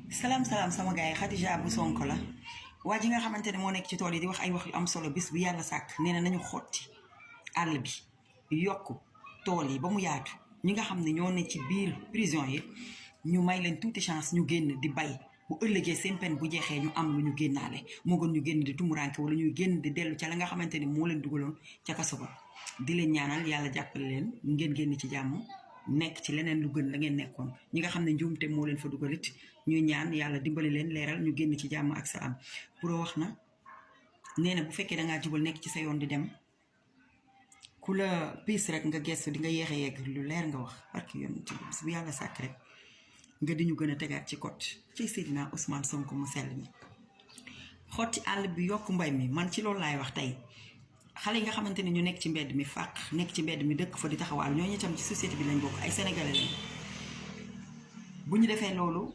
salaam sama gars yi Khadija bu Sonko la waa ji nga xamante ne moo nekk ci tool yi di wax ay wax yu am solo bis bu yàlla sàkk nee na nañu xotti àll bi yokk tool yi ba mu yaatu ñi nga xam ne ñoo ne ci biir prison yi ñu may leen tuuti chance ñu génn di bay bu ëllëgee seen peine bu jeexee ñu am lu ñu génnaale moo gën ñu génn di tumuranke wala ñuy génn di dellu ca la nga xamante ni moo leen dugaloon ca kaso ba di leen ñaanal yàlla jàppale leen ngeen génn ci jàmm nekk ci leneen lu gën la ngeen nekkoon ñi nga xam ne njuumte moo leen fa dugalit ñuy ñaan yàlla dimbali leen leeral ñu génn ci jàmm ak salaam pour wax na nee na bu fekkee dangaa jubal nekk ci sa yoon di dem ku la piis rek nga gestu di nga yéex a yegg lu leer nga wax parce que yoon bis bu yàlla sàkk rek nga di ñu gën a tegaat ci côté ci Seydina Ousmane Sonko mu sell mi xotti àll bi yokk mbay mi man ci loolu laay wax tey xale yi nga xamante ne ñu nekk ci mbedd mi fàq nekk ci mbedd mi dëkk fa di taxawaal ñooñu itam ci société bi lañ bokk ay sénégalais lañ bu ñu defee loolu